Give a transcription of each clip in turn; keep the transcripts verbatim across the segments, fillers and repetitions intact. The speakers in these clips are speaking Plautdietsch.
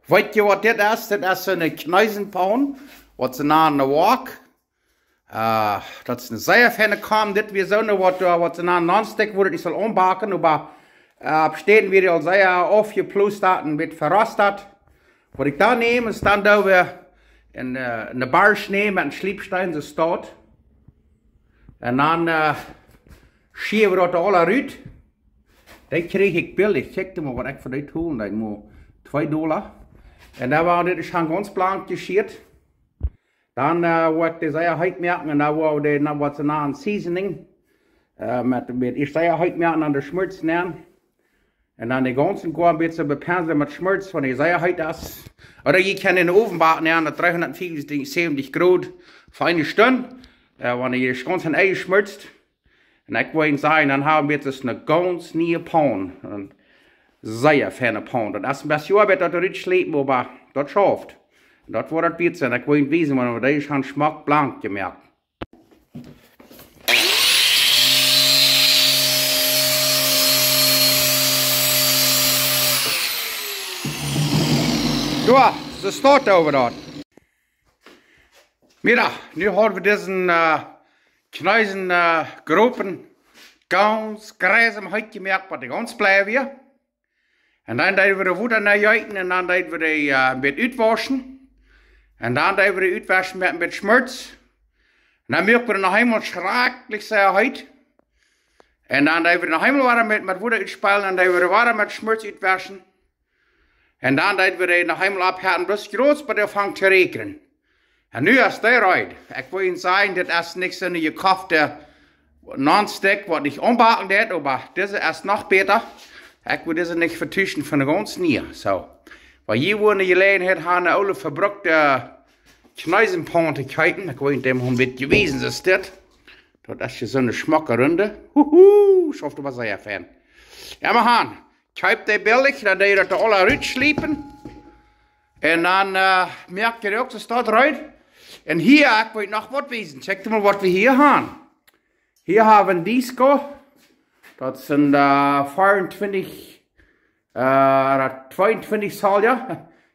Weet jie waut dit es? Dit es soone Kjneesenpaun, waut see nanen ne Wok. Äh, daut es ne sea feine Kaun. Dit wia soone waut, äh, waut see nanen non-stick, wua daut nich saul aunbacken, oba, äh, opp Städen wia dee aul sea aufjeplostat un bät verostat. Waut ekj dan näm, es dan doa wada een, äh, ne Barsch nämen met een Schliepsteen, soo staut. Un dan, äh, schieren wie daut aula rut. Dee kjrieech ekj billich. Kjikj mol waut ekj fa dee tolen deed, mau twee Dolla. Un dan wia dit, ekj hab gaunz blank jeschieet. Dan, äh, woa ekj dee sea heet moaken un dan woa wie dee, dan waut see nanen seasoning. Äh, met, met ieescht sea heet moaken, dan de Schmorts nämen. Un dan de gaunze Koa een bät bepenslen met Schmorts, wan dee sea heet es. Ooda jie kjennen em Owen backen, jo, opp dreehundatfiefunsäwentich Grod fa eene Stund. Äh, wan jie gaunz aun Ei schmortst. Un ekj woa junt sajen, dan hab wie hia ne gaunz niee Paun. Eene sea feine Paun. Daut es een bät Oabeit daut rutschlepen, oba daut schauft. Un daut woat daut wieet sennen. Ekj woa junt wiesen, wan wie dee haben schmock blank jemoakt. Doa, see staut äwa daut. Mira, nu haben wie disen, äh, Kjneesen, äh, Gropen gaunz jreslich heet jemoakt, waut dee gaunz bleich wia. Un dan deeden wie daut Wota nenjeeten un dan deeden wie dee, äh, een bät utwauschen. Un dan deeden wie dee utwauschen met een bät Schmorts. Un dan muaken wie dee noch eemol schrakjlich sea heet. Un dan deeden wie dee noch eemol wada met, met Wota utspeilen un deeden wie dee wada met Schmorts utwauschen. Un dan deeden wie dee noch eemol oppheeten, bloos jrod bat dee aunfungen to räakjnen. Un nu es dee reed. Ekj woa junt sajen, dit es nich soone jekofte non-stick, waut nich aunbacken deit, oba dise es noch bäta. Ekj woa dise nich vetuschen von de gaunz niee. Soo. Wan jie wudden de Jeläajenheit haben, eene oole vebrukte Kjneesenpaun to kjeepen, ekj woa junt dee mol een bät wiesen, soo es dit. Daut es je soone schmocke Runde. Huhu, schauft oba sea fein. Jo, mau han. Kjeept dee billich, dan deed jie daut aula rutschlepen. Un dan, äh, moakt jie uk soo staut rut. Un hia, ekj woa noch waut wiesen. Kjikj mol waut wie hia haben. Hia haben wie een Disco. Daut sent, äh, veeauntwintich, äh, daut tweeuntwintich Zoll, jo.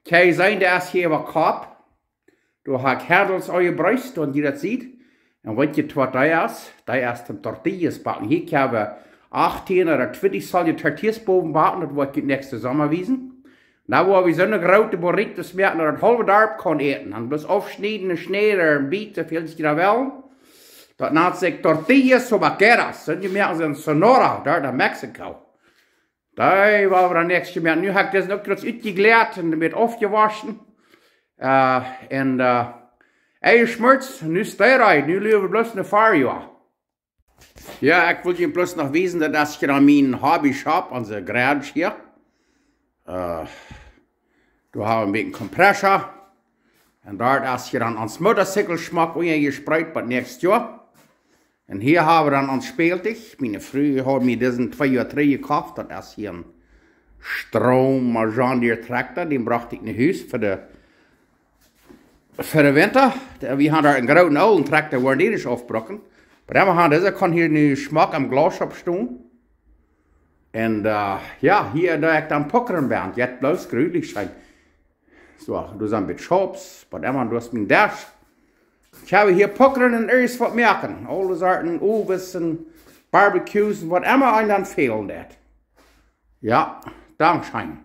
Kjenn jie seenen, dee es hia äwa Kopp. Doa hab ekj Handles aunjebrukt, wan jie daut seenen. Un weet jie waut dee es? Dee es toom Tortillas backen. Hia kjenn wie achtieen ooda twintich Zoll Tortillas bowen backen, daut woa ekj junt näakjsten Somma wiesen. Dan woa wie soone groote Burritos moaken, daut daut haulwe Darp kaun äten. Dan bloos aufschnieden un schnieden, een bät, soo väl aus jie wellen. Daut nant sikj Tortillas Sobaqueras. Sent jie moaken see en Sonora, doa en Mexiko. Dee woa wie dan näakjstet Mol. Nu hab ekj dise uk jrod utjekjläat un met aufjewoschen. Äh, un, äh, Ei jeschmortst, nu steit hee, nu läft hee bloos en de Farjoa. Jo, ekj well junt bloos noch wiesen, daut es hia aun mien Hobby Shop, onse Garage hia. Äh, doa hab wie een bät Compressor. Un doa es hia dan ons Motorcycle schmock unjajespreit bat näakjstet Joa. Un hia hab wie dan ons Spältisch. Miene Fru haud mie disen twee Joa trigj jekoft. Daut es hia een Stroom John Deere Trakjta. Dän brocht ekj no Hus fa de, fa de Winta. De, wie haben doa een grooten oolen Trakjta, woaren dee nich aufbrucken. Oba wie haben, dise kaun hia nu schmock aum Glas oppstonen. Un, äh, jo, hia doo ekj dan puckren bie. Jeit bloos jreslich scheen. Soo, doa sent een bät Schaups, waut emma, doa es mien Desch. Ekj hab hia puckren un aules waut moaken. Aule Sorten Owes un Barbecues un waut emma eent dan fälen deit. Jo, dankscheen.